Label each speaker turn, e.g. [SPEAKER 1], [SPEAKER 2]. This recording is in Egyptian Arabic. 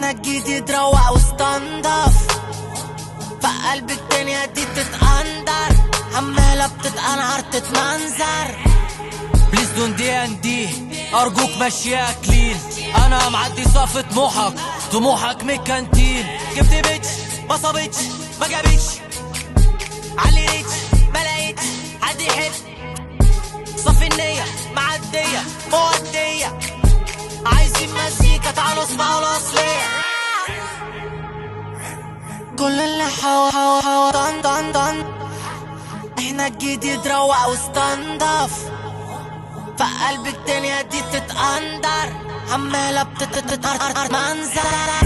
[SPEAKER 1] احنا الجديد روق واستنضف. فقلب الدنيا دي تتقندر، عمالة بتتقنعر تتمنظر.
[SPEAKER 2] please don't D and D، ارجوك ماشيها clean. انا معدي صف طموحك، طموحك من الكانتين. جبت bitch ما صابتش ما جابتش، علي reach ما لقيتش حد يحب. صافي النية معدية مودية، عايزين مزيكا تعالوا اسمعوا الأصلية.
[SPEAKER 1] كل اللي حوا حوا حوا طن طن طن. احنا الجديد روق واستنضف. فقلب الدنيا دي تتقندر، عمالة بتتقندر منظر.